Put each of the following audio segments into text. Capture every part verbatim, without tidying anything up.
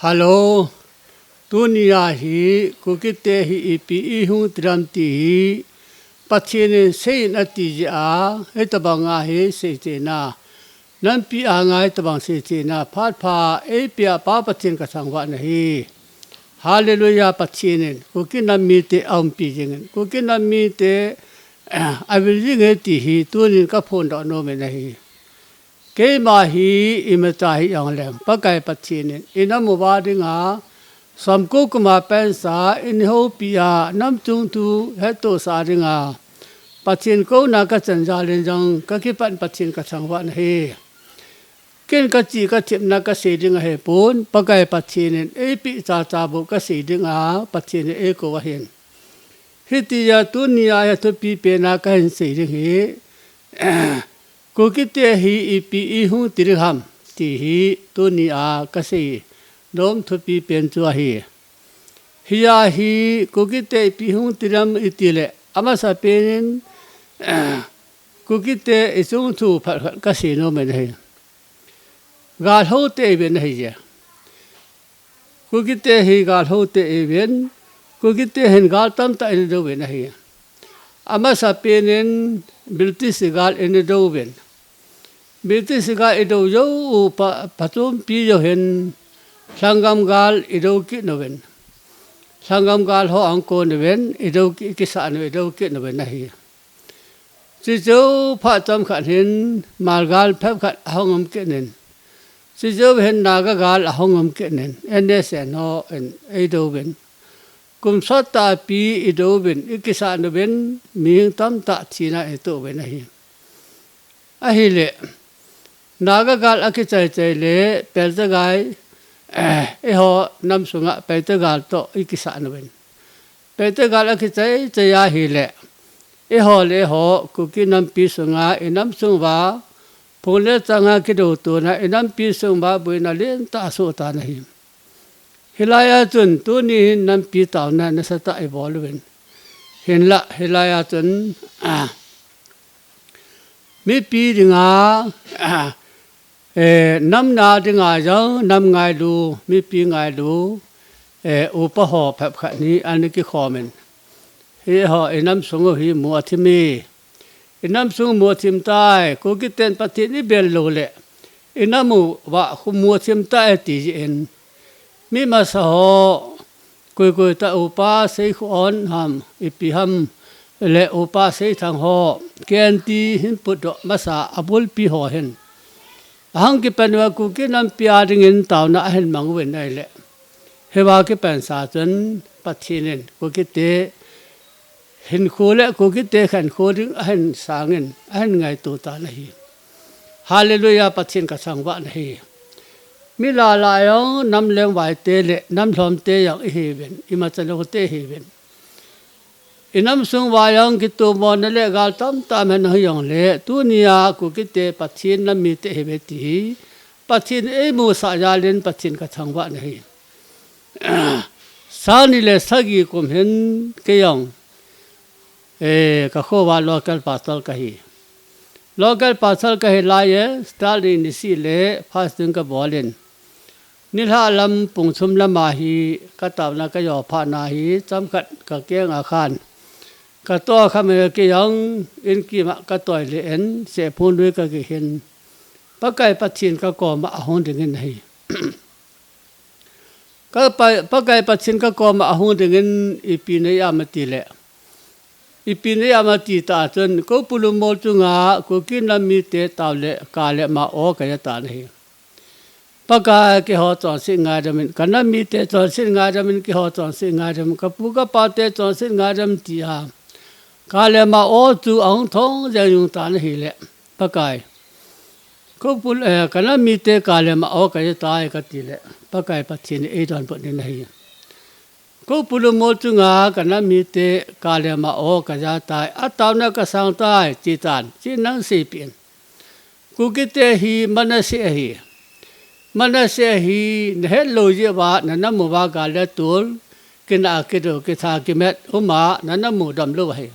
Hello, tunia hi Kukite hi ipi ihung tiram ti hi Pathen in seiyin ati jeh a, hitabanga hi seichena, nampi anga hitabang seichena phat pha eipea Pa Pathen kathangvah nahi. Hallelujah, Pathen in Kuki nam mite aumpi jingin, Kuki nam mite avil jinge ti hi tunin kaphondoh nom in ahi. Keima hi imacha hijongleng Pakai Pathen in inam uva dinga somko kum a pensa eihoupi a, namchung thu hettohsah dinga Pathen kouna kachan jal in jong kakipan Pathen kathangvah nahi. Ken kachih kathemna kasei ding ahipon, Pakai Pathen in eipeh chacha bou kasei dinga Pathen in eikou ahin. Hitia tunia hi thupi pena kahin sei ding hi, Kukite hi ipi ihung ti ding ham ti hi tunia kasei nom thupi pen chu ahi. Hia hi Kukite ipi hung tiram itile, amasapen in Kukite ichung thu phat khat kasei nom in ahi. Gal houte iven ahije. Kukite hi gal houte iven, Kukite hin gal tamtah inadouvin ahi. Amasapen in British gal inadouvin, British gal idou jou u pa, phachompi jou hin lhanggam gal idou kit uvin, lhanggam gal ho ahung kon uvin, idou ki, ikisah u idou kit uvin ahi. Chuche jou phat chomkhat hin Malgal phepkhat ahung um kit in, chuche jou hin Naga gal ahung um kit in, NSCN ho in eidouvin, kum sottah pi idouvin, ikisah uvin, mihing tamtah thina itoh uvin ahi. Ahile, Naga gal akichai chai le Peltegai, eiho nam sunga Peltegal toh ikisah uvin, Peltegal akichai chai ahile, eiho le eiho Kuki nampi sunga inam sung uva phung le changa kidoutona inampi sung uva boina lentah asoh tan ahi. Hilai a chun tuni hin nampi taona nasatah ibol uvin, hinlah hilai a chun mipi dinga, nam na dinga jong nam ngailu, mipi ngailu, upa ho phepkhat hi ana kikhomin, hiho inam sung u hi mu athim e, inam sung mu athim tai, Kukiten Pathen ibel loule inam uva khu mu athim tai ti jeh in, mi masa ho, koi koi tah upa Seikhohon ham, ipi ham, le upa Seithang ho, KNT hin putdoh masa abulpi ho hin, ahung kipan uva Kuki nampi a dingin taona ahin mang uvin ahile, hiva kipansa chun Pathen in Kukite hinkho le Kukite khankho ding ahin sangin, ahin ngaito tan ahi. Hallelujah, Pathen kathangvah nahi. Mi lala jong, nam lengvaite le nam lhomte jong ihiuvin, imacha lou te ihiuvin, inam sung uva jong kitomona le gal tamtah man hijongle, tunia Kukite Pathen nam mite ihiuve ti hi Pathen eimusah jal in Pathen kathangvah nahi. Sang ni le sagi kum hin kei jong, eh, kakho uva local pastor kahi. Local pastor kahi lai e, Saturday nisih le fasting kabol in, nilhah lam pung thum lama hi kataona kajo phat na hi, chomkhat kakeng a khan kato kha me kei jong, in kima katoi le in, sephun lui kakihin, Pakai Pathen kakoma ahung dingin ahi. Ka Pa-, Pakai Pathen kakoma ahung dingin ipi nei am atile, ipi nei am ati tah chun, kou pulum mol chunga Kuki nam mite tao le ka le ma o kaja tan ahi. Pakai keiho chonset ngaidamin, kanam mite chonset ngaidamin, keiho chonset ngaidamin, kapu kapate chonset ngaidam tia ka le ma o chu ahung thong jeng jeng tan ahile, Pakai, kou pul-, eh, kanam mite ka le ma o kaja tai katile, Pakai Pathen in eidonbut in ahi. Kou pulum mol chunga kanam mite ka le ma o kaja tai, ataona kasang tai, ti tan, chu nang seipeh in. Kukite hi Manasseh ahi. Manasseh hi nahet lou jeh uva, nanam uva gal le tol, kinah kidou, kitha kimet uma, nanam u dom lou ahi.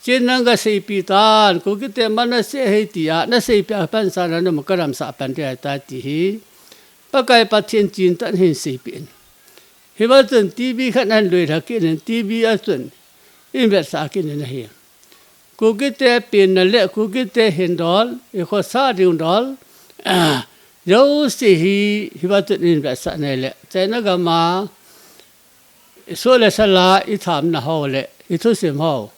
Chu nang kaseipeh tan, Kukite Manasseh ahi tia naseipeh a pansa nanam u kadamsah pan ding ahitai ti hi Pakai Pathen chintah in hin seipeh in. Hiva chun T V khat ahin lui lha kit in, T V a chun in vetsah kit in ahi. Kukite penna le Kukite hindol, i khosah ding dol, jouse hi, hiva chun in vetsah in ahile, China gam a, i soh le sal a, i thamna ho le i thusim ho,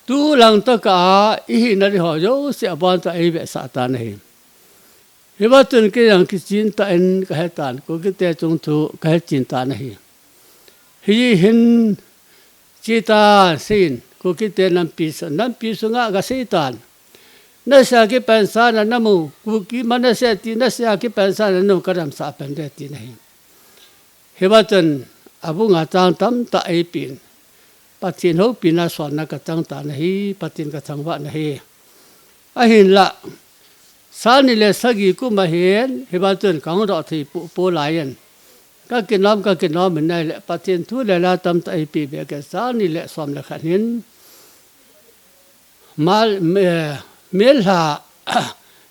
tu lang tokah a i hina ding ho jouse abon tah a eivetsah tan ahi. Hiva chun kei jong kichintah in kahe tan, Kukite chungthu kahe chen tan ahi. Hiche hin, chetan, seiyin, Kukite nampi sung, nampi sunga kasei tan. Nasea kipansa na namu, Kuki Manasseh ti nasea kipansa na namu kadamsah pen ding tin ahi. Hiva chun abunga chang tamtah eipen. Pathen houpina sonna kachang tan ahi, Pathen kathangvah in ahi. Ahinlah, sangni le sagi kum ahin, hiva chun kahung doh thei popo laiyin, kakinom, kakinom in ahile, Pathen thu le la tamtah eipeh beh kit, sangni le som le khat hin, Mar-, eh, May lha, eh,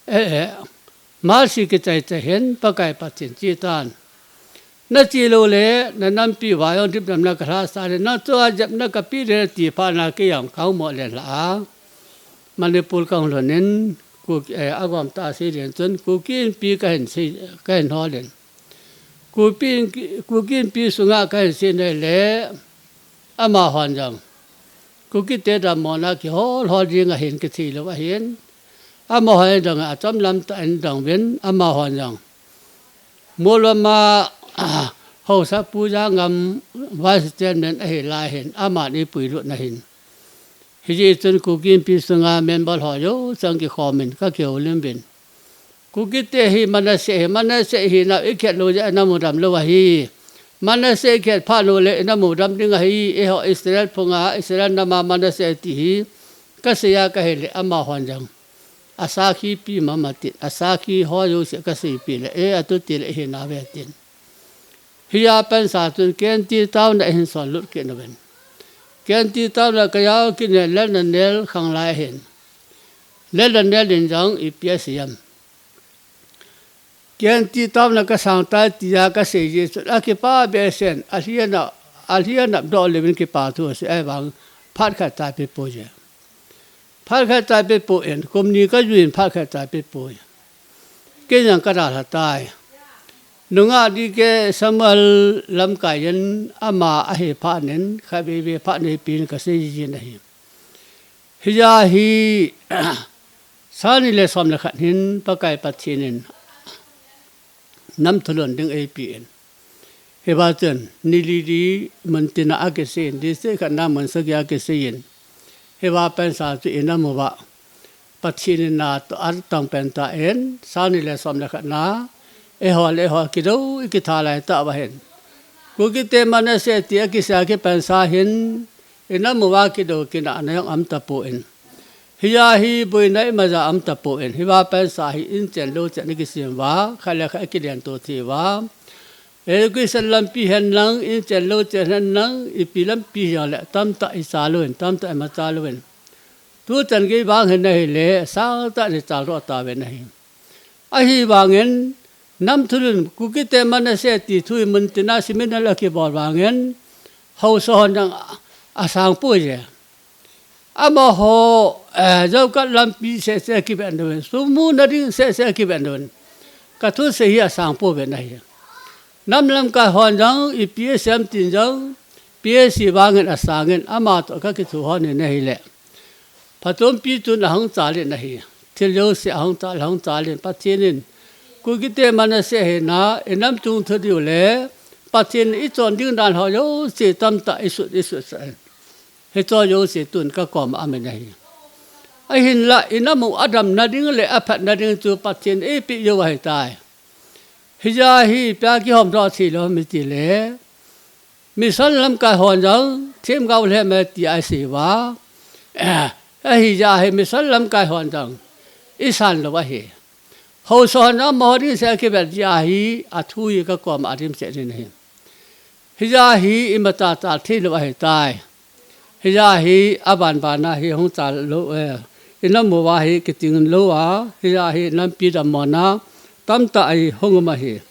eh, March kichai chai hin, Pakai Pathen chetan. Nache lou le, na nampi uva jong dimdamna kalhahsah le, nang chunga jepna kapeh le nati phat na kei jong kahung mo len lhah a, Manipur kahung lhun in, Kuki, eh, agom tah a sei len chun, Kuki Inpi kahin sei, kahin hol in. Kuki, Kuki Inpi sunga kahin sei in ahile, amahon jong Kukite dammona kihol hol ding ahin kithei lou ahin. Amahon jong achomlam tah in dong uvin, amahon jong Molvom a, ah, Haosapu Jangam Vice Chairman ahi lai hin, aman eipuilut in ahin. Hijeh chun Kuki Inpi sunga member ho jouse jong kikhom in kakihoulim uvin. Kukite hi Manasseh hi, Manasseh hi nau ikhet lou jeh a inamu dam lou ahi. Manasseh ikhet phat uleh inamu dam ding ahi, eiho Israel phunga, Israel nama Manasseh ti hi kasei a kahile amahon jong asakhi pi mama tin, asakhi ho jouse kaseipeh le, e, atuti le ihinauve tin. Hia pansa chun K N T town a ihin sonlut kit uvin. K N T town a kajao kit in Lal Nanel khanglai ahin. Lal Nanel in jong ipi asei em. K N T town a kasang tai tia kasei jeh chun akipah behseh in, alhi ana, alhi ana doh lheh in kipa thu asei, ahivang phat khat cha pe poi. Phat khat cha pe poi, kum ni kajui in phat khat cha pe poi. Kei jong kadalha tai. Nungah D K Samuel lamkai in ama ahi phat in, khatvei vei phat in eipeh in kasei jin ahi. Hia hi, sangni le som le khat hin Pakai Pathen in nam thulhun ding eipeh in. Hiva chun, ni li li mun tin a akisei in, district khat na mun sagi akisei in. Hiva pansa chu inamu uva Pathen in natoh atong pen tah in, sangni le som le khat na, eiho le eiho kidou ikitha lai tah uva hin. Kukite Manasseh ti akisei a kipansa hin, inamu uva kidou kinahna jong aum tapon. Hia hi boina imacha aum tapon. Hiva pansa hi inchen louchen ikisem uva, khat le khat ikilen to thei uva. Education lampi hen lang, inchen louchen hen lang, ipi lampi hijongle tamtah icha louvin, tamtah imacha louvin. Tuchan gei vang hin ahile, sangtah in ichal doh tauvin ahi. Ahivangin, nam thulhun Kukite Manasseh ti thu hi mun tin a seminar akibol vangin, haosa hon jong asang poi je. Amaho, eh, job card lampi seh seh akiven uvin, sum muna ding seh seh akiven uvin. Kathusei hi asang pouvin ahi. Nam lamkai hon jong, ipi asei em tin jong, P A C vangin asangin, amatoh kakithu hon in ahile. Phatompi chun ahung chal in ahi. Thil jouse ahung chal, ahung chal in Pathen in. Kukite Manasseh hina, inam chungthu diu le, Pathen in ichon ding dan ho jouse tamtah isut, isutsah in. Hicho jouse tun kakoma aum in ahi. Ahinlah, inamu adamna ding le aphatna ding chu Pathen in eipeh jou ahitai. Hijeh a hi ipi a kihom doh thei lou ham itile, mission lamkai hon jong themgao lhem e tia asei uva. Ahijeh a hi mission lamkai hon jong isan lou ahi. Haosa hon amaho ding seh akiven jeh a hi athu hi kakoma adimset in ahi. Hijeh a hi imacha chal thei lou ahitai. Hijeh a hi aban ban a hi hung chal lou, eh, inamu uva hi kiting lou a, hijeh a hi nampi dammona tamtah ahung um ahi.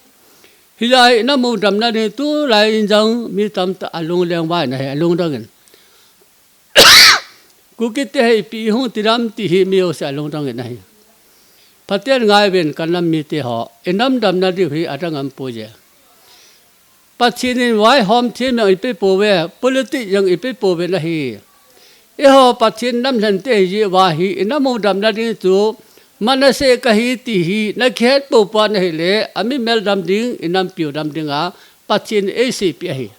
Hijeh a hi inam u damna ding tulai in jong mi tamtah alung leng vai in ahi, alungdong in. Kukite hi ipi hung ti dam ti hi mi jouse alungdong in ahi. Pathen ngai uvin ka nam mite ho, inam damna diu hi adang aum poi e. Pathen in vaihom them jong ipe pouve, politics jong ipe pouve ahi. Eiho Pathen namlhen te hi jeh uva hi, inam u damna ding chu, Manasseh kahi ti hi, na kihet pou pon ahile, ami mel dam ding, inampiu dam dinga, Pathen eiseipeh ahi.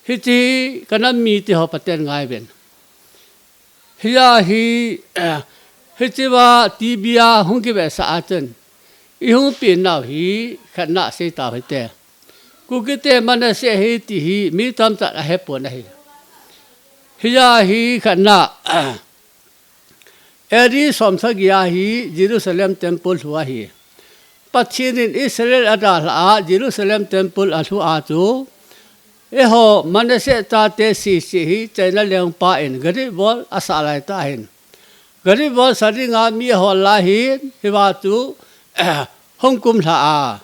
Hiche hi ka nam mite ho Pathen ngai uvin. Hijeh a hi, hichea T V a hung kivetsah a chun, ihung pen nau hi khatna sei tau hite. Kukite Manasseh ahi ti hi mi tamtah ahepon ahi. Hijeh a hi khatna, A D som sagi a hi Jerusalem temple lhu ahi. Pathen in Israel adalhah a Jerusalem temple alhu a chu, eiho Manasseh chate sese hi China lengpa in Great Wall asah laitah ahin. Great Wall sa dinga mi ahol lai hin, hiva chu hung kumlha a.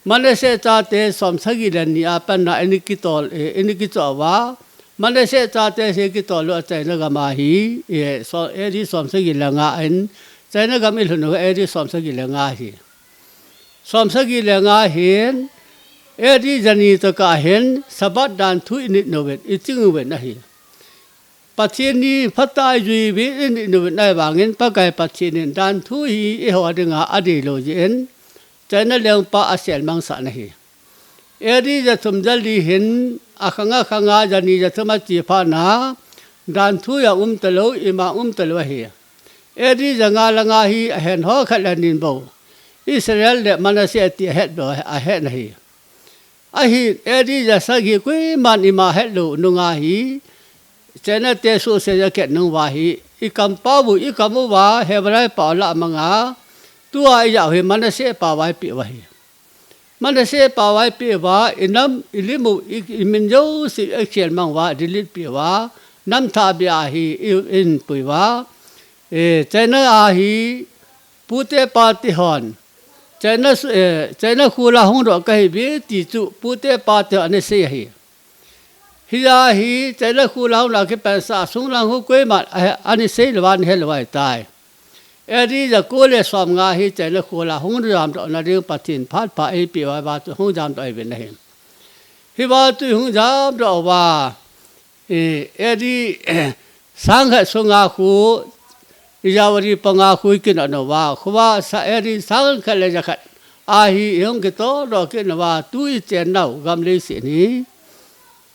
Manasseh chate som sagi le ni a pat na in kitol, eh, in kichoh uva. Manasseh chate hi kitol u a China gam a hi, eh, so, A D som sagi le nga in China gam ilhun u A D som sagi le nga hi. Som sagi le nga hin, A D jani tokah hin, Sabbath danthu init uvin, iching uvin ahi. Pathen ni phatah a ijui uvin, init uvin ahivangin, Pakai Pathen in danthu hi eiho dinga adeilou jeh in, China lengpa aselmangsah in ahi. A D jathum jali hin, akhang akhang a jani jathum ache phat na, danthu jong umtalou, ima umtalou ahi. A D janga le nga hi ahen ho khat le ni bou. Israel le Manasseh ti ahet bou, ahet in ahi. Ahin A D jasagi koiman ima hetlou nunga hi, China te suhset ja kit nung uva hi, i kampau, i kam uva, Hebrai pau lah manga, tua ijah u hi Manasseh pau a ipeh uva hi. Manasseh pau a ipeh uva, inam, ilim u, i, imin jouse ikhel mang uva, delete peh uva, nam thah beh a hi, i, inpui uva, eh, China a hi, pute pate hon, China su-, eh, China khola hungdoh kahiuve ti chu pute pate hon ana sei ahi. Hijeh a hi China khola hungna kipensah sunglang ho koiman a, ana sei lou a, ana he lou ahitai. A D jako le som nga hi China khola hung jamdoh na ding Pathen phat pha eipeh uva, hiva chu hung jamdoh ihiuvin ahi. Hiva chu hung jamdoh uva, eh, A D sang khat sunga khu, Irrawaddy panga khu ikinot uva, khovah sa A D sang khat le ja khat a hi ihung kitohdoh kit uva, tu ichen nau gam leiset hi.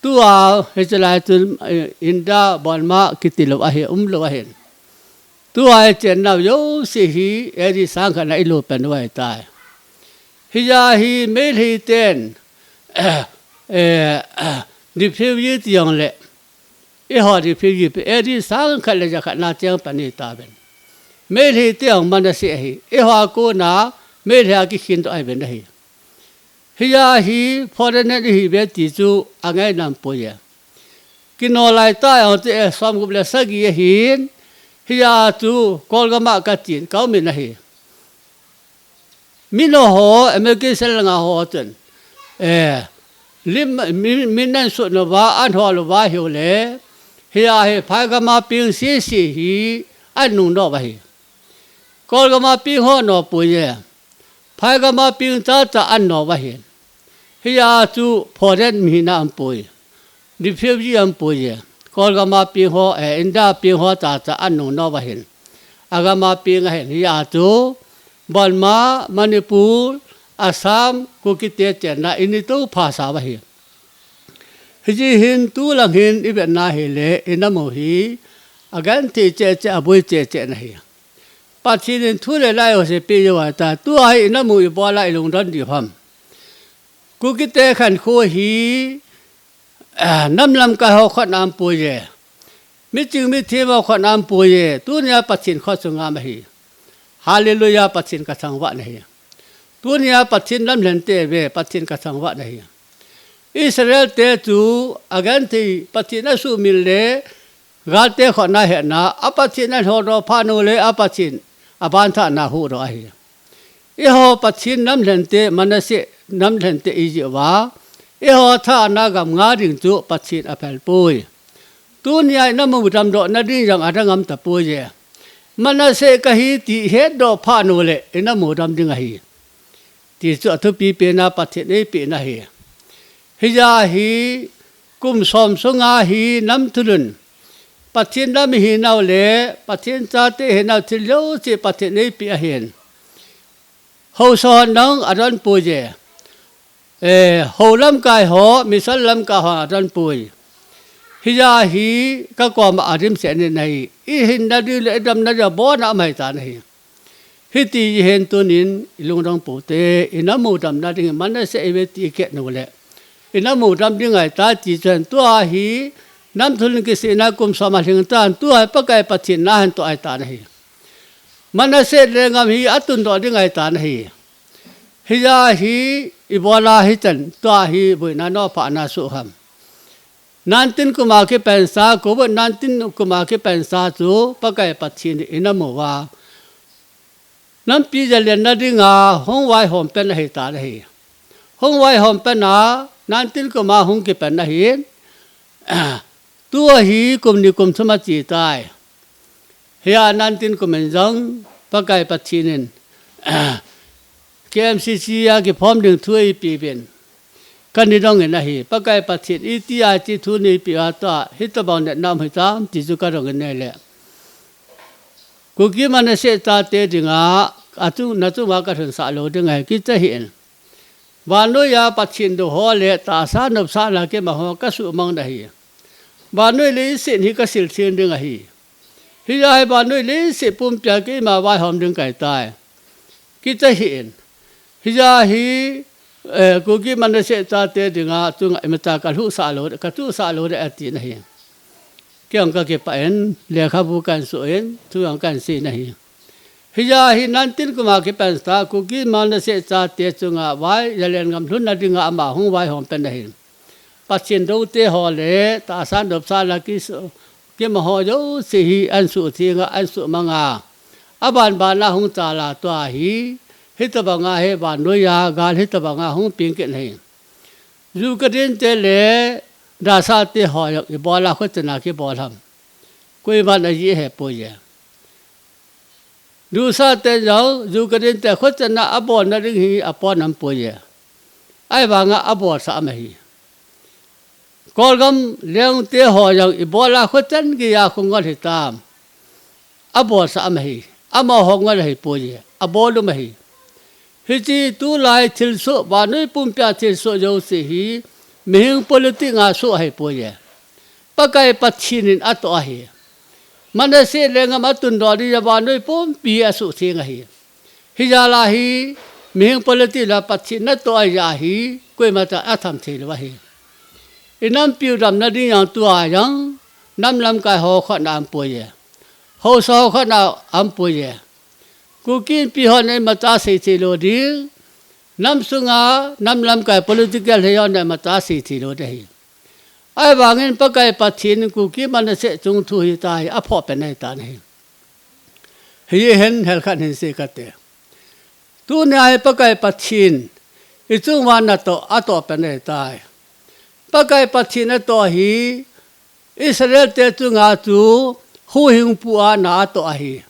Tua hiche lai chun, eh, India, Burma kiti lou ahi, umlou ahin. Tua ichen nau jouse hi A D sang khat na ilut pan u ahitai. Hijeh a hi Meitei ten, eh, refugee ti jongle, eiho refugee pi A D sang khat le ja khat na cheng pan itauvin. Meitei te jong Manasseh ahi, eiho a kona Meitei a kikhin doh ahiuvin ahi. Hijeh a hi foreigner ihiuve ti chu angaina aumpoi e. Kinol laitah jong chu, eh, som gup le sagi ahin, hijeh a chu Kolgam a kachen, ka um in ahi. Mino ho, American se langa ho chun, eh, lim, mi, min ahin sut uva, ahin hol uva ahiule, hijeh a hi phaigam a peng sese hi ahin nung nop uva ahi. Kolgam a peng ho nop poi e. Phaigam a peng chacha ahin nop uva ahin. Hijeh a chu foreign mi hina aumpoi. Refugee aumpoi e. Kolgam a peng ho, eh, India peng ho chacha ahin nung nop uva ahin. Agam a peng ahin. Hijeh a chu Burma, Manipur, Assam, Kukite chenna ini toh phasah uva ahi. Hijeh hin tulang hin ivetna hile, inam u hi agenthei cheh cheh, aboi cheh cheh in ahi. Pathen in thu le la jouse eipeh jou ahitai, tua hi inam u ibola ilungdon diu ham. Kukite khankho hi, ah, nam lamkai ho khut a aumpoi e. Miching mithem ho khut a aumpoi e. Tunia Pathen khut chunga um ahi. Hallelujah, Pathen kathangvah in ahi. Tunia Pathen lamlhen te ve, Pathen kathangvah in ahi. Israel te chu agenthei Pathen asumil le, galte khut a hetna, a Pathen ahin holdoh phat uleh, a Pathen abanthah na huhdoh ahi. Eiho Pathen namlhen te, Manasseh namlhen te ijeh uva, eiho thana gam nga ding chu Pathen aphel poi. Tunia inamudam doh nading jong adang ngam tapoi e. Manasseh kahi ti ihetdoh phat uleh inamudam ding ahi. Ti chu athupi pena Pathen eipehna ahi. Hijeh a hi kum som sunga hi namthulun Pathen nam ihinau le Pathen chate ihinau thil jouse Pathen eipeh ahin. Haosa hon jong adonpoi e. Eh, hou lamkai ho, mission lamkai ho adonpoi. Hijeh a hi kakoma adimset in ahi. Ihinna diu le idamna diu abona um ahitan ahi. Hiti ihen tunin ilungdong poute, inamudam nading Manasseh ive ti ikihet uleh inamudam ding ahitai ti chu ahin, tua hi namthulun kisihna kum som alhing tan, tua hi Pakai Pathen na ahin toh ahitan ahi. Manasseh lenggam hi atundoh ding ahitan ahi. Hijeh a hi ibola hichan tua hi boina nophahna soh ham. Nineteen kuma kipansa, covid nineteen kuma kipansa chu Pakai Pathen in inamu uva, nampi jalenna dinga hung vaihom pen ahitan ahi. Hung vaihom pen a nineteen kuma hung kipan ahin. Tua hi kum ni kum thum achetai. Hia nineteen kumin jong Pakai Pathen in K M C C a kiphom ding thu eipeuvin, kanidongin ahi. Pakai Pathen itia chi thu neipeh a tua hitobang natna um hitam ti chu kadongin ahile, Kuki Manasseh chate dinga achung, nachunga kalhunsah lou ding ahi, kicha hih in. Vannoiya Pathen dou ho le tahsa nopsahna kiman ho kasuhmang nahi. Vannoi leiset hi kasiltheng ding ahi. Hijeh a hi vannoi leiset pumpia keima vaihom ding kahitai. Kicha hih in. Hijeh a hi, eh, Kuki Manasseh chate dinga chunga imacha kalhuhsah lou, katuhsah lou ding ahi atin ahi. Kei jong kakipah in, lekhabu kahin soh in, thu jong kahin sei in ahi. Hijeh a hi nineteen kuma kipansa Kuki Manasseh chate chunga vai, jalen ngam lhunna dinga ama hung vaihom pen ahi. Pathen doute ho le tahsa nopsahna kisu, kiman ho jouse hi ahin suhtheng a, ahin suhmang a, abanbana hung chal a tua hi, hitobanga hi vannoiya gal hitobanga hung peng kit ahi. Ukraine te le Russia te ho jong ibola khochan a kibol ham? Koiman ajih ahepoi e. Russia te jong Ukraine te khochan a abolna ding hi apon aumpoi e. Ahivanga abolsah um ahi. Kolgam Leng te ho jong ibola khochan geiya khongol hitam? Abolsah um ahi. Amaho ngol ahipoi e. Abol um ahi. Hiche tulai thilsoh, vannoi pumpia thilsoh jouse hi mihing politic a soh ahipoi e. Pakai Pathen in atoh ahi. Manasseh lenggam atundoh dinga vannoi pumpi asuhtheng ahi. Hijeh a hi mihing politic la Pathen natoh ahijeh a hi koimacha atham thei lou ahi. Inampiu damna ding jong tua jong nam lamkai ho khut a aumpoi e. Haosa ho khut a aumpoi e. Kuki Inpi hon imacha sei thei lou ding. Nam sunga, nam lamkai political hei hon imacha sei thei lou ding ahi. Ahivangin Pakai Pathen in Kuki Manasseh chung thu hitia hi aphoh pen ahitan ahi. Hihen hel khat hin sei kate. Tunia hi Pakai Pathen ichung uva natoh, atoh pen ahitai. Pakai Pathen atoh hi Israel te chunga chu huhhingpu a na atoh ahi.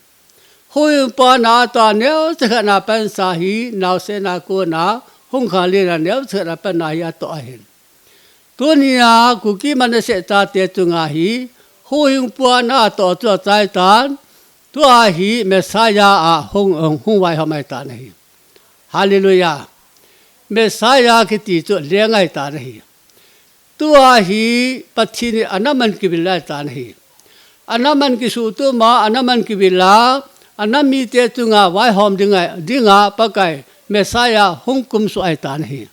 Huhhingpu a na atoh a neocha khat na pansa hi naosen a kona hung khanglen a neocha khat na panna hi atoh ahin. Tunia Kuki Manasseh chate chunga hi huhhingpu a na atoh chu achaitan, tua hi Messiah a hung, hung, hung vaihom ahitan ahi. Hallelujah. Messiah kiti chu leng ahitan ahi. Tua hi Pathen in anaman kivil ahitan ahi. Anaman kisuhtup a, anaman kivil a, anam mite chunga vaihom dinga, dinga Pakai Messiah hung kumsuh ahitan ahi.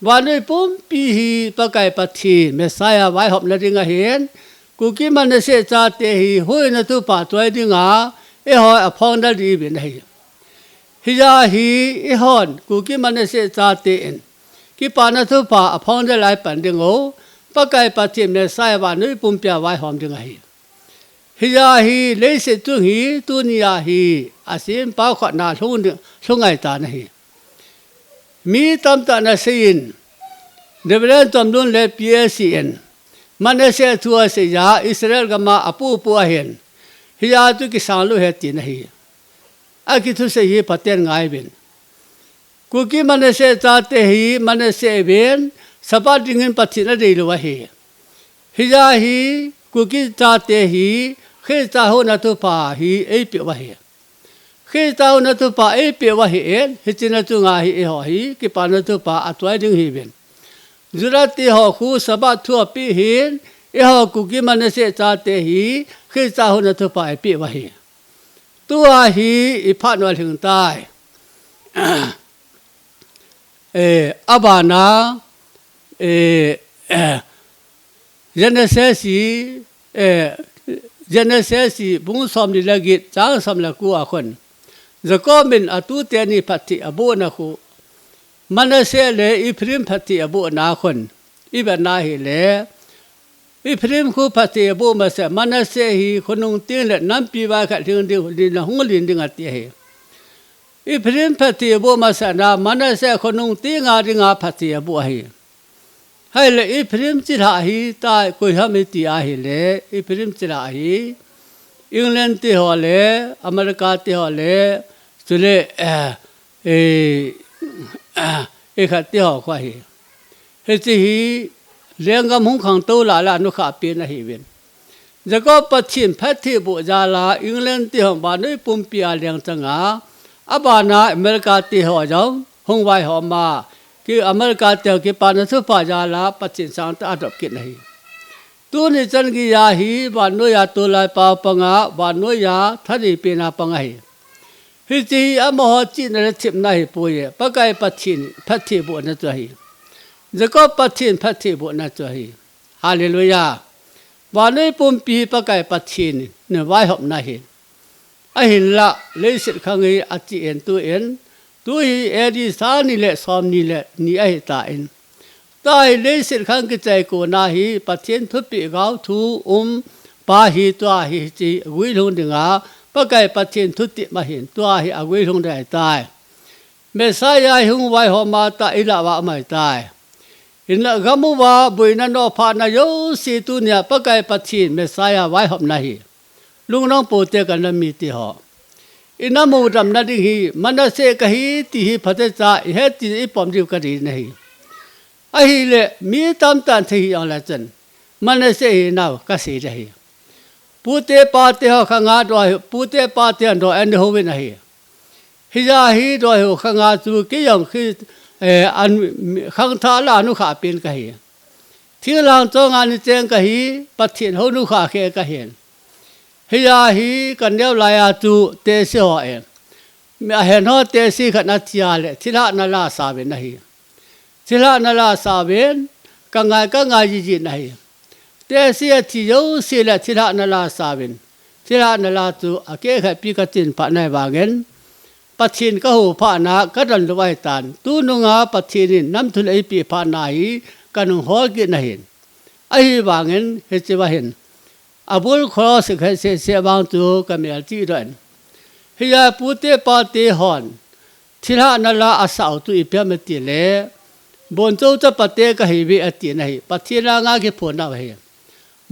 Vannoi pumpi hi Pakai Pathen Messiah vaihomna ding ahin, Kuki Manasseh chate hi huhhingna thupha choi dinga eiho aphongdoh diuvin ahi. Hijeh a hi eihon Kuki Manasseh chate in kipana thupha aphongdoh lai pan ding u, Pakai Pathen Messiah vannoi pumpia vaihom ding ahi. Hijeh a hi leiset chung hi tunia hi asempau khat na lhung, lhung ngai tan ahi. Mi tamtah in aseiyin, Reverend Chomlun le P A C in Manasseh thu aseiya Israel gam a apohpoh ahin, hijeh a chu kisang lou ahi tin ahi. Akithusei hi phaten ngai uvin. Kuki Manasseh chate hi Manasseh uvin, Sabbath dingin Pathen adei lou ahi. Hijeh a hi Kuki chate hi Christa houna thupha hi eipeh u ahi. Christa houna thupha eipeh u ahin, hiche na chunga hi eiho hi kipana thupha atoh ding ihiuvin. Juda te ho khu Sabbath thu apeh in, eiho Kuki Manasseh chate hi Christa houna thupha eipeh u ahi. Tua hi iphat u alhing tai. Eh, abana, eh, Genesis hi, eh, Genesis hi bung somni le get chang som le ko a khun, Jacob in atute ni phatthei abohna khu, Manasseh le Ephraim phatthei abohna khun, ivet na hile, Ephraim khu phatthei aboh masat, Manasseh hi khonung teng le nampi vai khat lhing ding, lin a hung len ding ati ahi. Ephraim phatthei aboh masat na, Manasseh khonung teng a dinga phatthei aboh ahi. Ahile Ephraim chilhah hi ta koi ham iti ahile, Ephraim chilhah hi England te ho le, America te ho le, chule, eh, eh, eh, khat te ho khu ahi. Hiche hi lenggam hung khangtou lah le anukhah pen ahiuvin. Jacob Pathen phatthei boh jal a England te hon vannoi pumpi a lengchang a, abana America te ho jong hung vaihom a, ki America te ho kipana thupha jal a Pathen sangtah a adop kit ahi. Tuni chan geiya hi vannoi a tolai pau panga, vannoi a thanei pen a pang ahi. Hiche hi amaho chihna le themna ahipoi, Pakai Pathen phatthei bohna chu ahi. Jacob Pathen phatthei bohna chu ahi. Hallelujah. Vannoi pumpi hi Pakai Pathen in vaihopna ahi. Ahinlah, leiset khang hi achen tuin, tu hi A D sang ni le som ni le ni ahitan. Tua hi leiset khang kichai kona hi Pathen thupeh gaothu um pa hi tua hi hiche guilhung dinga Pakai Pathen thutep ahin, tua hi aguilhung ding ahitai. Messiah hi hung vaihom a tah ilah uva um ahitai. Hinlah gam uva boina nophahna jouse tunia Pakai Pathen Messiah vaihopna ahi. Lungdong poute ka nam mite ho. Inam u damna ding hi, Manasseh kahi ti hi phatecha ihet tin ipom diu kadei ahi. Ahile, mi tamtah in thei hih jongle chun, Manasseh hinau kasei ding ahi. Pute pate ho khanga doi, pute pate ho doi ana houvin ahi. Hijeh a hi doi ho khanga chu kei jong khi, eh, an, khangthah lah a anukhah pen kahi. Thinglhang chonga ana cheng kahi, Pathen hou nukhah khe kahin. Hijeh a hi kaneo laiya chu tehse ho in, mi ahen ho tehse khat athi a le thilhahna la asauvin ahi. Thilhahna la asauvin, kangai kangai jiji ahi. Tehse athi jouse le thilhahna la asauvin, thilhahna la chu akehkhat pi kachin phat na ahivangin, Pathen kahou phatna kadon lou ahitan. Tununga Pathen in namthuleh eipeh phatna hi kanung hol kit ahin. Ahivangin hichea hin, abul cross khat seh seh vang chu kamel chihdoh in. Hijeh a pute pate hon thilhahna la asah u chu ipi ham itile, Bonchou chapate kahiuve ati ahi. Pathen anga kiphonnau ahi.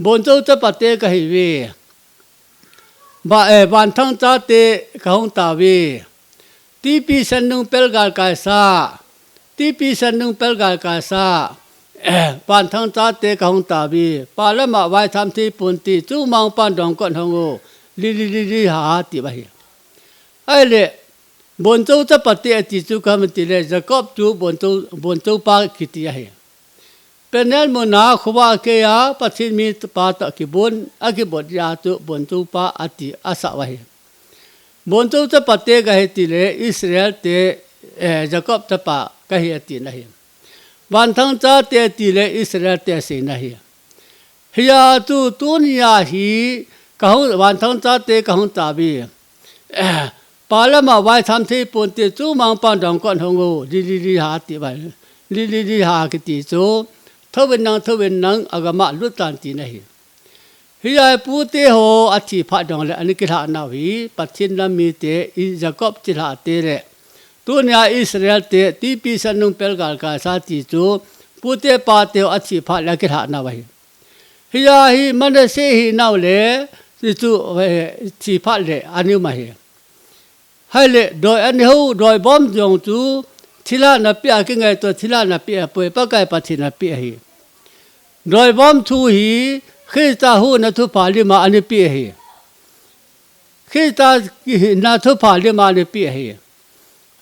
Bonchou chapate kahiuve. Ba, eh, vanthang chate kahung tauve. T P Sannung pel galkaisa. T P Sannung pel galkaisa. Eh, vanthang chate kahung tauve. Palama vaitham thei ponte, chungmangpan dongkot hong o. Li, li, li, li, ha, ha, tiu ahi. Ahile, Bonchou chapate ati chu ipi ham itile, Jacob chu Bonchou, Bonchou pa kiti ahi. Peniel muna khovah a keiya Pathen mipa toh kibon, akibon jeh a chu Bonchou pa ati asah u ahi. Bonchou chapate kahi tile Israel te, eh, Jacob chapa kahi ati ahi. Vanthang chate tile Israel te aseina ahi. Hijeh a chu tunia hi kahung, vanthang chate kahung tauve. Eh, palama vaitham thei ponte, chungmangpan dongkot hong o, li, li, li, ha, ti vai. Li, li, li, ha, kiti chu, thouvin lang, thouvin lang, agam a lut tan tina ahi. Hiya pute ho athi phat jongle ana kilhah nau hi Pathen nam mite, i Jacob chilhah te le tunia Israel te T P Sannung Pelgal Kaisa ti chu pute pate ho athi phat le akilhah nau ahi. Hiya hi Manasseh hi nau le ti chu, eh, thi phat le ana um ahi. Hile doi ana hou, doi bom jong chu thilha napi a kingaito, thilha napi a poi, Pakai Pathen napi ahi. Doi bom thu hi Christa huhna thupha lima ana pe ahi. Christa kihina thupha lima ana pe ahi.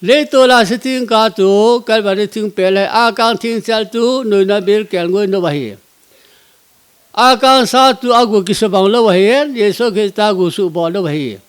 Leitol a sithing ka chu Calvary thingpel le akang thingchal chu noina bil kelngoi nau ahi. Akang sa chu agu kisubang lou ahi, Jesu Christa gu subol lou ahi.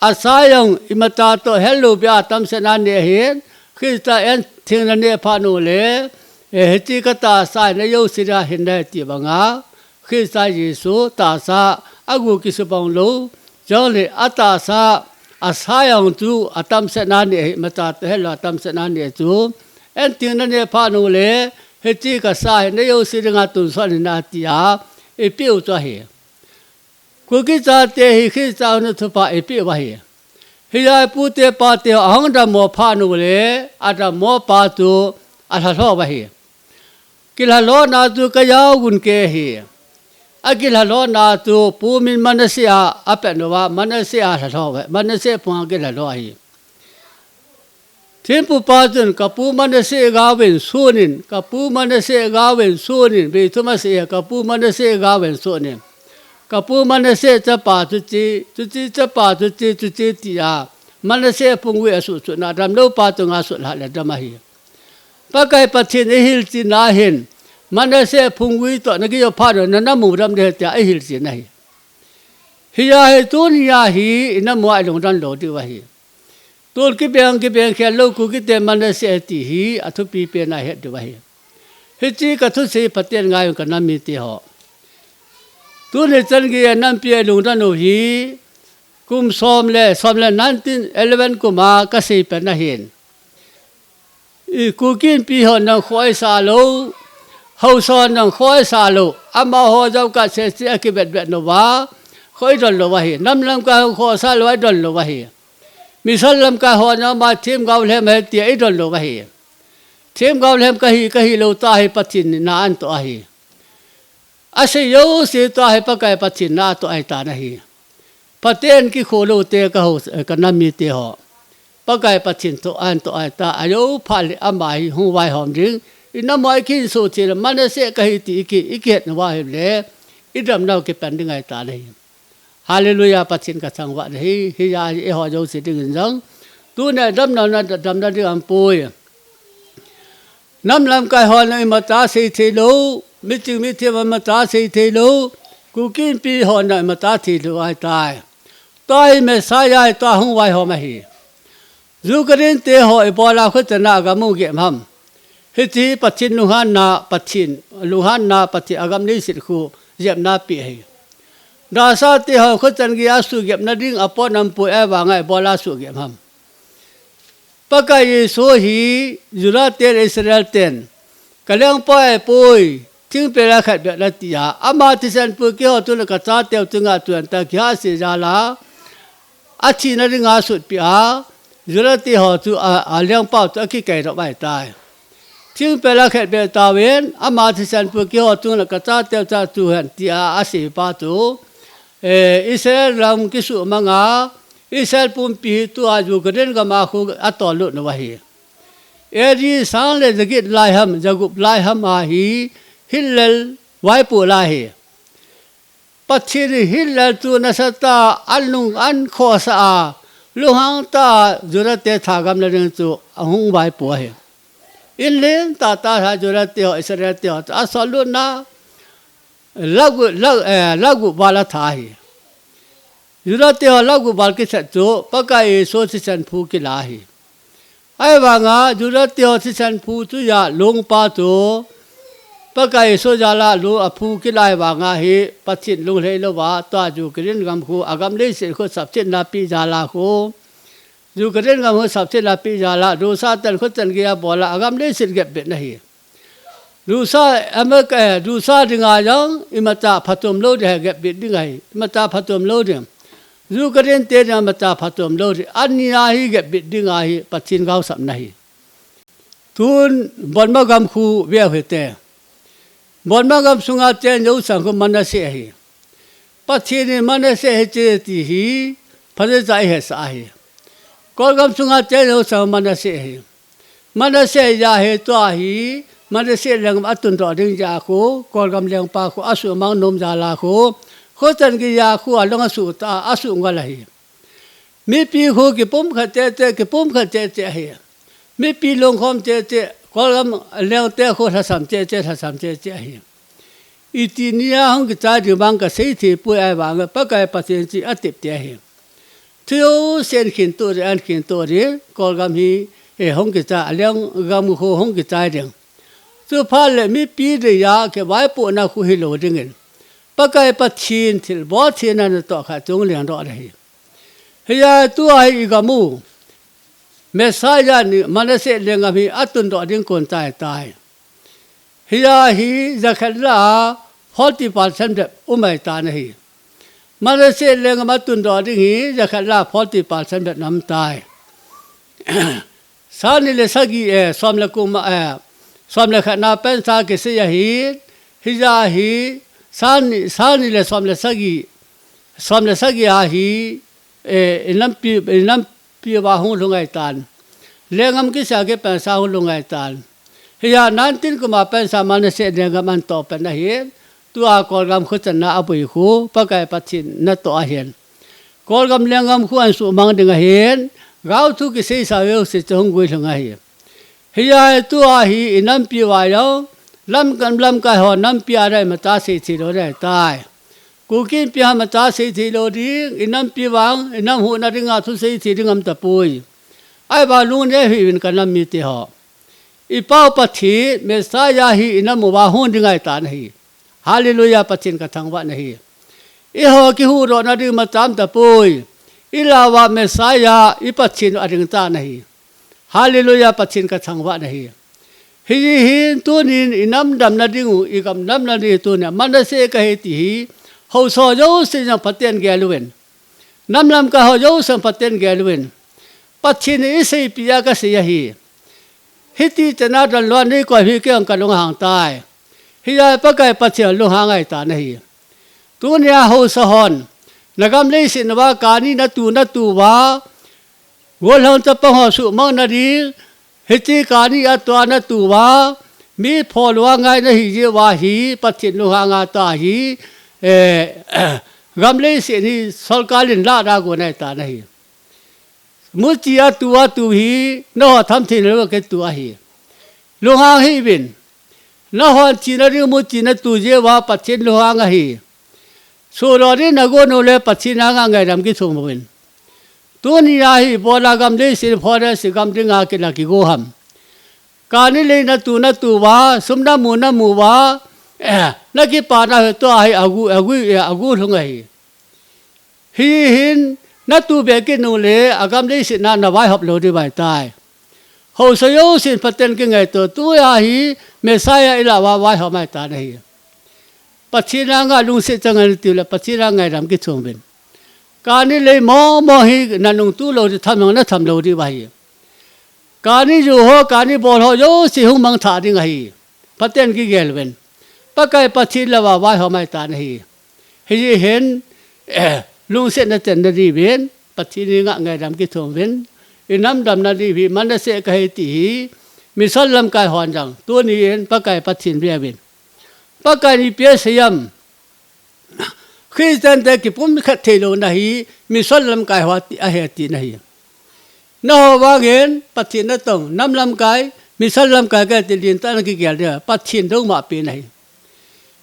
Asa jong imacha toh hellou bia atamset na neh ahi, Christa en thing na neh phat nung le, eh, hiche ka tahsa hi na jouse dinga hin ahi ti banga, Christa Jesu tahsa agu kisubang lou, chule atahsa asa jong chu atamset na neh ahi, imacha toh hellou atamset na neh chu, en thing na neh phat nung le, hiche ka sa hi na jouse dinga tonsot in ahi tia, eipeh u chu ahi. Kuki chate hi Christa huhna thupha eipeh u ahi. Hiya pute pate ho ahung dammo phat nung le, adammo pa chu alhalho u ahi. Kilhalhona chu ka jao gun kei ahi. Akilhalhona chu pu min Manasseh a apet uva, Manasseh a lhalho uve, Manasseh phung a kilhalho ahi. Thempu pa chun, ka pu Manasseh gavin sunin, ka pu Manasseh gavin sunin, vei thum asei e, ka pu Manasseh gavin sunin. Ka pu Manasseh chapa chuche, chuche chapa chuche, chuche tia, Manasseh phung gui asuhsuhna, damlou pa chunga suhlhah le dam ahi. Pakai Pathen ihilchetna hin, Manasseh phung gui toh na kijo phat uva, na namu dam ding ahi tia ihilchetna ahi. Hiya hi tunia hi, inamu a ilungdon lou diu ahi. Tun kibeng, kibeng khel lou Kukite Manasseh ti hi, athupi pen a het diu ahi. Hiche ka thusei phaten ngai un ka nam mite ho. Tuni chan geiya nampi a ilungdon u hi, kum som le, som le nineteen eleven kum a kasei pen ahin. I Kuki Inpi hon jong khoisa lou, haosa hon jong khoisa lou, amaho jong ka sese akivetvet uva, kho idon lou ahi, nam lamkai hon khosa lou idon lou ahi. Mission lamkai hon jong ama themgao lhem ahi tia idon lou ahi. Themgao lhem kahi, kahilou ta hi Pathen in na atoh ahi. Asei jouse toh hi Pakai Pathen na atoh ahitan ahi. Phaten kikholou te ka ho, ka nam mite ho. Pakai Pathen toh atoh ahitan, ajou phat le ama hi hung vaihom ding. Inam a ikihinso thei le Manasseh kahi ti iki, ikihet uva ahile, idamnau kipan ding ahitan ahi. Hallelujah, Pathen kathangvah nahi, hiya hi eiho jouse dingin jong. Tunia damna, na damna ding aumpoi. Nam lamkai hon jong imacha sei thei lou, miching mithem hon imacha sei thei lou, Kuki Inpi hon jong imacha thei lou ahitai. Tua hi Messiah ahi, tua hung vaihom ahi. Ukraine te ho ibola khutchan a agam u gem ham. Hiche Pathen lunghanna, Pathen lunghanna, Pathen agam leiset khu jepna pe ahi. Russia te ho khutchan geiya suhgepna ding apot aumpoi, ahivanga ibola suhgep ham. Pakai Jesu hi Juda te le Israel ten, ka lengpa ahipoi, thingpel a khat beh nati a, ama thisan pu keiho chunga ka chateu chunga tuan ta kihahsel jal a, athina dinga sutpeh a, Juda te ho chu a, alengpa chu akikaidop ahitai. Thingpel a khat beh tauvin, ama thisan pu keiho chunga ka chateu chunga tuhen tia asei pa chu, eh, Israel lam kisuhmang a, Israel pumpi hi tua Ukraine gam a khu atollut u ahi. A D sang le jaget lai ham, jagup lai ham a hi Hitler vaipo lai ahi. Pathen in Hitler chu nasatah a anung ahin khohsah a, lunghang tah a Juda te thagamna ding chu ahung vaipo ahi. In lentah tah a Juda te ho, Israel te ho chu asollut na, lagu, la, eh, lagu val atha ahi. Juda te ho lagu val kithat chu Pakai Jesu thisan phu kila ahi. Ahivanga Juda te ho thisan phu chu ja lungpa chu Pakai Jesu jal a lung aphu kila ahivanga hi Pathen lunglhai louva tua Ukraine gam khu agam leiset khu sapsetna pe jal a khu Ukraine gam khu sapsetna pe jal a Russia ten khutchan geiya bol a agam leiset gepbeh na ahi. Dusa, America, eh, dusa dinga jong, imacha phatom lou ding ahi, gap bit ding ahi. Imacha phatom lou ding. Ukraine te dinga imacha phatom lou ding. Ania hi gap bit ding ahi, Pathen gaosapna ahi. Tun, Burma gam khu veu hite. Burma gam sunga chen jouse khu Manasseh ahi. Pathen in Manasseh hiche ti hi, phatecha ihetsah ahi. Kol gam sunga chen jouse khu Manasseh ahi. Manasseh ahi, tua hi, Manasseh lenggam atundoh ding jeh a khu, Kol gam lengpa khu, asuhmang nom jal a khu, kho chan geiya khu, alung asuh ta, asuh ngol ahi. Mipi khu kipumkhat chehcheh, kipumkhat chehcheh ahi. Mipi lungkhom chehcheh, Kol gam lengte khu lhasam chehcheh, lhasam chehcheh ahi. Iti nia hung kichai ding vang kasei thei poi, ahivang Pakai Pathen chih atep te ahi. Thu jouse in khin tou ding, an khin tou ding, Kol gam hi, eh, hung kichai, a lenggam khu hung kichai ding. Chuphat le mipi deiya kivaipohna khu hilou dingin, Pakai Pathen thilbol theina natoh khat chung lengdoh ding ahi. Hijeh a tua hi igam u, Messiah in Manasseh lenggam hi atundoh ding kon chai tai. Hijeh a hi jakhat lah a forty percent bep um ahitan ahi. Manasseh lenggam atundoh ding hi jakhat lah a forty percent bep na um tai. Sang ni le sagi, eh, som le kum, eh, som le khat na pensa kisei ahi, hijeh a hi, sang ni, sang ni le som le sagi, som le sagi a hi, eh, inampi, inampi uva hung lhung ahitan. Lenggam kisa kipensa hung lhung ahitan. Hijeh a nineteen kum a pensa Manasseh lenggam anatoh pan ahi, tua Kol gam kho channa aboi khu, Pakai Pathen natoh ahin. Kol gam lenggam khu ansuhmang ding ahin, gaothu kiseisa jouse chu hung guilhung ahi. Hijeh a tua hi inampi uva jong, lam kan lamkai ho nampi a dai imacha sei thei lou ding ahitai. Kuki Inpi a imacha sei thei lou ding, inampi vang, inam huhna dinga thusei thei ding aum tapoi. Ahivang lungneo hih uvin kanam mite ho. Ipa u Pathen, Messiah hi inam uva hung ding ahitan ahi. Hallelujah, Pathen kathangvah nahi. Eiho kihuhdohna ding imacha aum tapoi. Ilah uva Messiah, i Pathen u ading tan ahi. Hallelujah, Pathen kathangvah nahi. Hijeh hin tunin inam damna ding u, igam damna ding u tunin Manasseh kahi ti hi, haosa ho jousen jong phaten gel uvin. Nam lamkai ho jousen phaten gel uvin. Pathen in eiseipeh a kasei ahi. Hiti chana donlou a neikoi hi kei jong kalunghang tai. Hijeh a Pakai Pathen lunghang ahitan ahi. Tunia haosa hon, nagam leiset uva kani natu natu uva, gollhang chapang ho suhmang nading, hiche kani a tua natu uva, mi pholou a ngai nahi jeh uva hi, Pathen lunghang ahitai, eh, gam leiset hi sorkar in lahda gon ahitan ahi. Muchi a tu a tu hi, nangho tham thei lou a kitu ahi. Lunghang hih uvin. Nangho chena ding muchi natu jeh uva Pathen lunghang ahi. Sohdoh ding nagon uleh Pathen a ngah ngaidam kithum uvin. Tunia hi ibola gam leiset forest gam dinga kila kigo ham. Kani lei natu natu uva, sum namu namu uva, eh, nakipana hi tua hi agu, agu, eh, agu lhung ahi. Hihin, natu be kit uleh, agam leiset na navaihop lou ding ahitai. Haosa jousen phaten kingaito, tua hi Messiah ilah uva vaihom ahitan ahi. Pathen a ngah lungset chang in tiu leh, Pathen a ngaidam kithum uvin. Kani lei momo hi nanung tu lou ding, tham jong natham lou ding ahi. Kani ju ho, kani bol ho jouse hung mangthah ding ahi. Phaten kigel uvin. Pakai Pathen lah uva vaihom ahitan ahi. Hijeh hin, eh, lungset na chen nadiuvin, Pathen i ngah ngaidam kithum uvin, inam damna diu hi, Manasseh kahi ti hi, mission lamkai hon jong, tunin Pakai Pathen ve uvin. Pakai in ipi asei em. Christian te kipumkhat thei louna hi, mission lamkai ho ti, ahi tina ahi. Nangho vangin, Pathen natong, nam lamkai, mission lamkai kati lentah a nakigel dia, Pathen dongmapena ahi.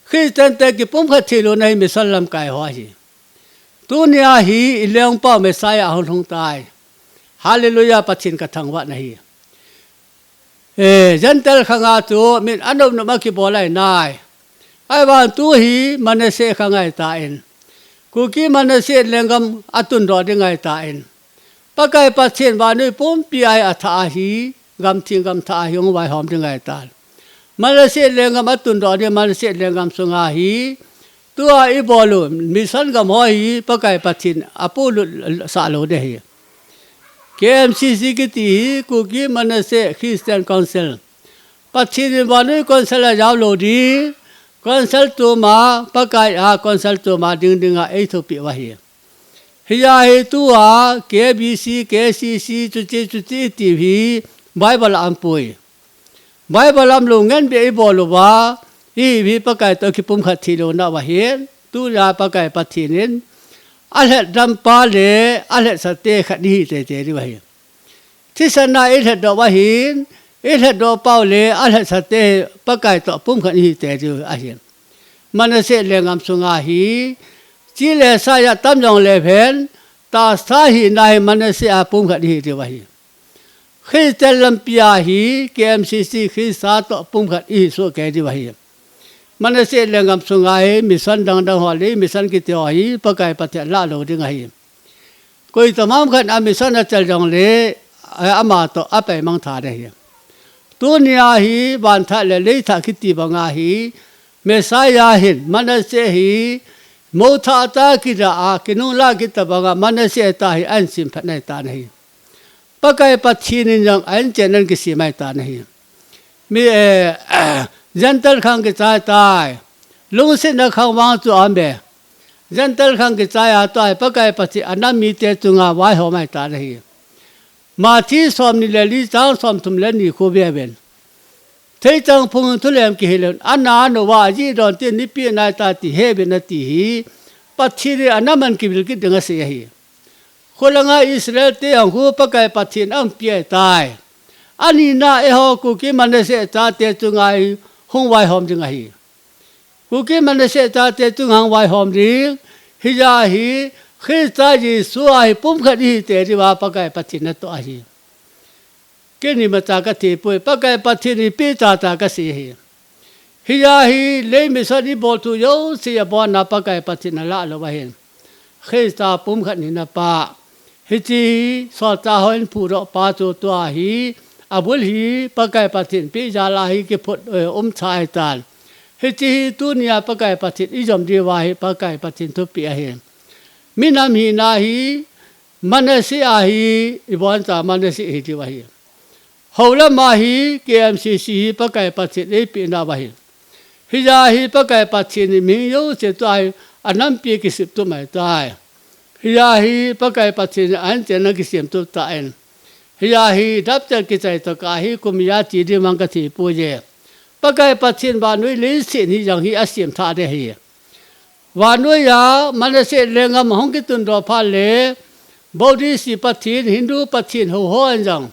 Christian te kipumkhat thei louna hi, mission lamkai ho ahi. Tunia hi, i lengpa Messiah ahung lhung tai. Hallelujah, Pathen kathangvah nahi. Eh, Gentile khanga chu min anop nop a kibol ahi nai. Ahivang tu hi Manasseh khang ahitan. Kuki Manasseh lenggam atundoh ding ahitan. Pakai Pathen vannoi pumpi a hi athah ahi, gamthim gamthah a hi hung vaihom ding ahitan. Manasseh lenggam atundoh ding, Manasseh lenggam sunga hi tua ibol u mission gam ho hi Pakai Pathen apolut sah lou ding ahi. K M C C kiti hi Kuki Manasseh Christian Council, Pathen in vannoi council a jao lou ding, council tuma Pakai a council tuma ding dinga eithupeh u ahi. Hijeh a hi tua K B C, K C C, chuche chuche iti hi Bible a umpoi. Bible a umlou ngen beh ibol uva, hihi Pakai toh kipumkhat thei louna uva hin, tunia Pakai Pathen in alhedam pa le alhetsate khat ihi teitei diu ahi. Thisan a ilhetdoh uva hin, ilhetdoh pau le alhetsate Pakai toh pumkhat ihi tei diu ahi. Manasseh lenggam sunga hi, chi le sa atam jongle phen, tahsa hina hi Manasseh a pumkhat ihi diu ahi. Christian lampi a hi K M C C Christa toh pumkhat ihi sohkei diu ahi. Manasseh lenggam sunga hi mission dangdang ho le mission kiti ho hi Pakai Pathen alah lou ding ahi. Koi tamam khat a mission achal jongle, eh, ama toh apaimang tha ding ahi. Tunia hi vanthah le leithah kiti banga hi Messiah hin Manasseh hi mothah ta kida a kinungla kit ta banga Manasseh ta hi ahin semphat nai tan ahi. Pakai Pathen in jong ahin chen ahin kisem ahitan ahi. Mi, eh, Gentile khang kichai tai. Lungsetna khang vang chu aume. Gentile khang kichai a tua hi Pakai Pathen anam mite chunga vaihom ahitan ahi. Matthew somni le li chang somthum le ni khu veuvin. Theichang phung thulem kihil un, ana anova ajih don tin nipi nai ta ti heuvin ati hi, Pathen in anam ahin kivil kit ding asei ahi. Khulanga Israel te ahung khu Pakai Pathen ahung pi ahitai. Anina eiho Kuki Manasseh chate chunga hi hung vaihom ding ahi. Kuki Manasseh chate chunga hung vaihom ding, hijeh a hi Christa Jesu a hi pumkhat ihi tei diuva Pakai Pathen natoh ahi. Kei in imacha kathei poi, Pakai Pathen in ipi cha cha kasei ahi. Hijeh a hi lei mission ibol thu jouse abona Pakai Pathen in alah lou ahin. Christa pumkhat hina pa. Hiche hi solchah hon phudoh pa chu tua hi. Abul hi Pakai Pathen peh jal a hi kiphut, eh, umcha ahitan. Hiche hi tunia Pakai Pathen ijom diuva hi Pakai Pathen thupeh ahi. Minam hina hi Manasseh a hi iboncha Manasseh hi diu ahi. Houlam a hi K M C C hi Pakai Pathen eipeh nauva ahi. Hijeh a hi Pakai Pathen in mi jouse tua hi anampi kisemtup mai tai. Hijeh a hi Pakai Pathen in ahin chen ahin kisemtup tan. Hijeh a hi dapchet kichai tokah hi kum ijat che ding vang kathei poi. Pakai Pathen vannoi leiset hi jong hi asem tha ding ahi. Vannoiya Manasseh lenggam ahung kitundoh phat le, Buddhist Pathen, Hindu Pathen ho hon jong,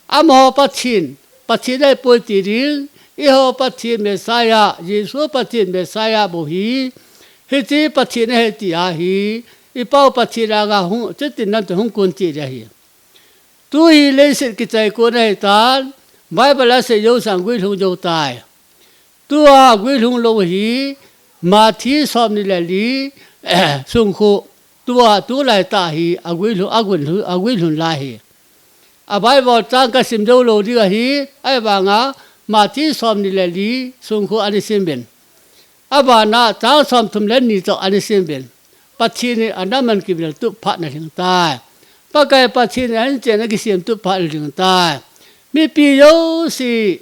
amaho Pathen, Pathen ahipoi ti ding, eiho Pathen Messiah, Jesu Pathen Messiah bou hi, hiche Pathen ahi tia hi, ipao Pathen anga hung, chutin namtin hung kon cheh ding ahi. Tu hi leiset kichai kon ahitan, Bible a asei jouse aguilhung jou tai. Tua aguilhung lou hi, Matthew somni le li, sung khu, tua tulai tah hi, aguilhung, aguilhung, aguilhung lai hi. A Bible chang kasim jou lou ding ahi, ahivanga, Matthew somni le li, sung khu ana sim uvin. Abana chang somthum le ni toh ana sim uvin. Pathen in anam ahin kiviltup phat ana lhing tai. Pakai Pathen in ahin chen ahin kisemtup phat ana lhing tai. Mipi jouse,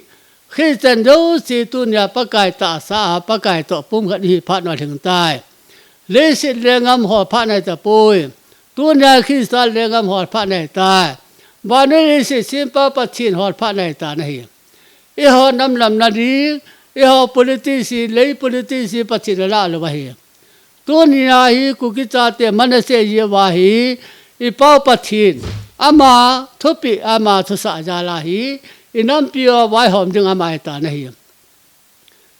Christian jouse tunia Pakai tahsa a Pakai toh pumkhat ihi phat ana lhing tai. Leiset lenggam hol phat ana hitapoi. Tunia Christa lenggam hol phat ana hitai. Vannoi leiset sempa Pathen hol phat ana hitan ahi. Eiho nam lamna ding, eiho politics, lei politics Pathen in alah lou ahi. Tunia hi Kuki chate Manasseh jeh uva hi, ipao Pathen, ama thupeh, ama thusah jal a hi, inampi uva vaihom ding ama ahitan ahi.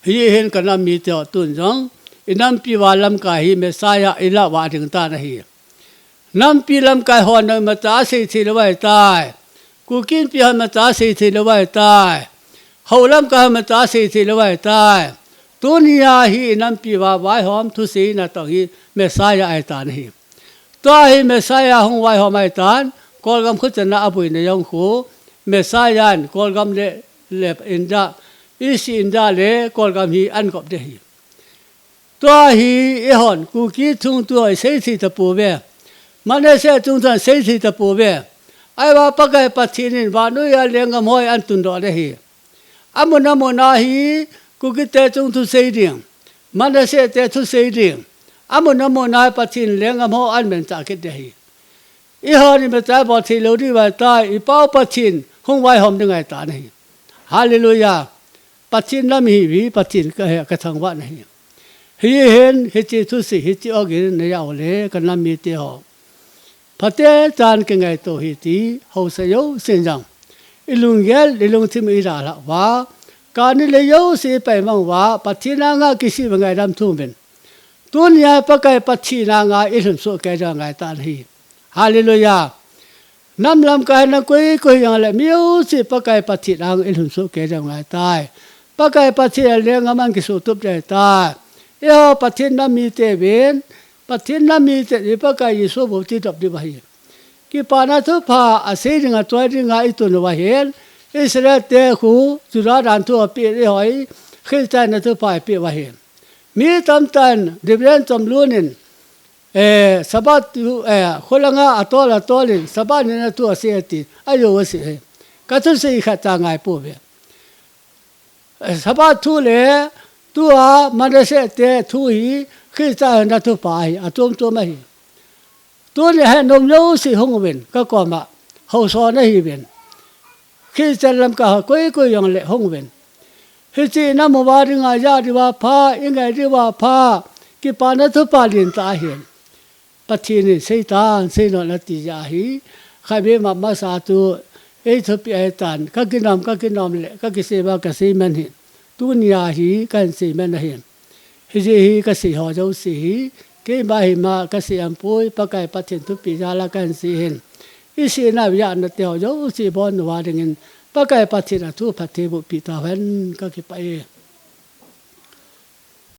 Hijeh hin kanam mite ho tun jong, inampi uva lamkai hi Messiah ilah vah ding tan ahi. Nampi lamkai hon imacha asei thei lou ahitai. Kuki Inpi hon imacha asei thei lou ahitai. Hou lamkai hon imacha asei thei lou ahitai. Tunia hi inampi uva vaihom thusei natong hi Messiah ahitan ahi. Tua hi Messiah hung vaihom ahitan, Kolgam khuchan a aboina jong khu, Messiah in Kolgam le, le India, Isi India le Kolgam hi an kop de hi. Tua hi ihon Kuki chungchang isei thei tapouve. Manasseh chungchang isei thei tapouve. Ahivang Pakai Pathen in vannoi a lenggam ho hi an tundoh de hi. Amun amun a hi Kuki te chung thu sei ding, Manasseh te thu sei ding, amun amun a Pathen lenggam ho an manchah kit de hi. Ihon imacha bol thei lou diu ahitai, ipau Pathen hung vaihom ding ahitai. Hallelujah. Pathen lam ihiuve, Pathen ka he, ka thangvah nahi. Hihen, hiche thusei, hiche ogin na jao le, ka nam mite ho. Phatechan kingaito hite, haosa jousen jong. Ilunggel, ilungthim idalhah uva. Kani le jouse ipaimang uva, Pathen anga kisih uva ngaidam thum uvin. Tunia Pakai Pathen anga ilhunsuh kei ding ahitai. Hallelujah. Nam lamkai a koi koi jong le mi jouse Pakai Pathen anga ilhunsuh kei ding ahitai. Pakai Pathen lenggam a kisutup ding ahitai. Eiho Pathen nam mite uvin, Pathen nam mite i Pakai Jesu bou thi dop diu ahi. Kipana thupha asei ding a choi ding a itun uva hin, Israel te khu Juda dan thu apeh le hoi, Christian na thupha apeh uva hin. Mi tamtah in, Reverend Chomlun in, eh, Sabbath thu, eh, kholanga atol atol in, Sabbath nina thu asei ati, ajo asei hi. Ka thusei khat cha ngai pouve. Eh, Sabbath thu le, tua Manasseh te thu hi, Christa na thupha hi, atom tom ahi. Tuni hin nom jouse hung uvin, ka koma, haosa nahiuvin. Christian lamkai a koi koi jong le hung uvin. Hiche nam uva dinga ja diuva pha, ingai diuva pha, kipana thupha lentah ahin. Pathen in seitan, seinom ati jeh ahi, khatvei mama sa tu, ei thupi ahitan, ka kinom, ka kinom le, ka kisei uva ka sei man hin. Tunia hi, kahin sei man ahin. Hijeh hi kasei ho jouse hi, keima hima kasei ampoi, Pakai Pathen thupeh jal a kahin sei hin. Isei nau jana te ho jouse bon uva dingin, Pakai Pathen in athu phattheiboh peh tauhen, kakipah e.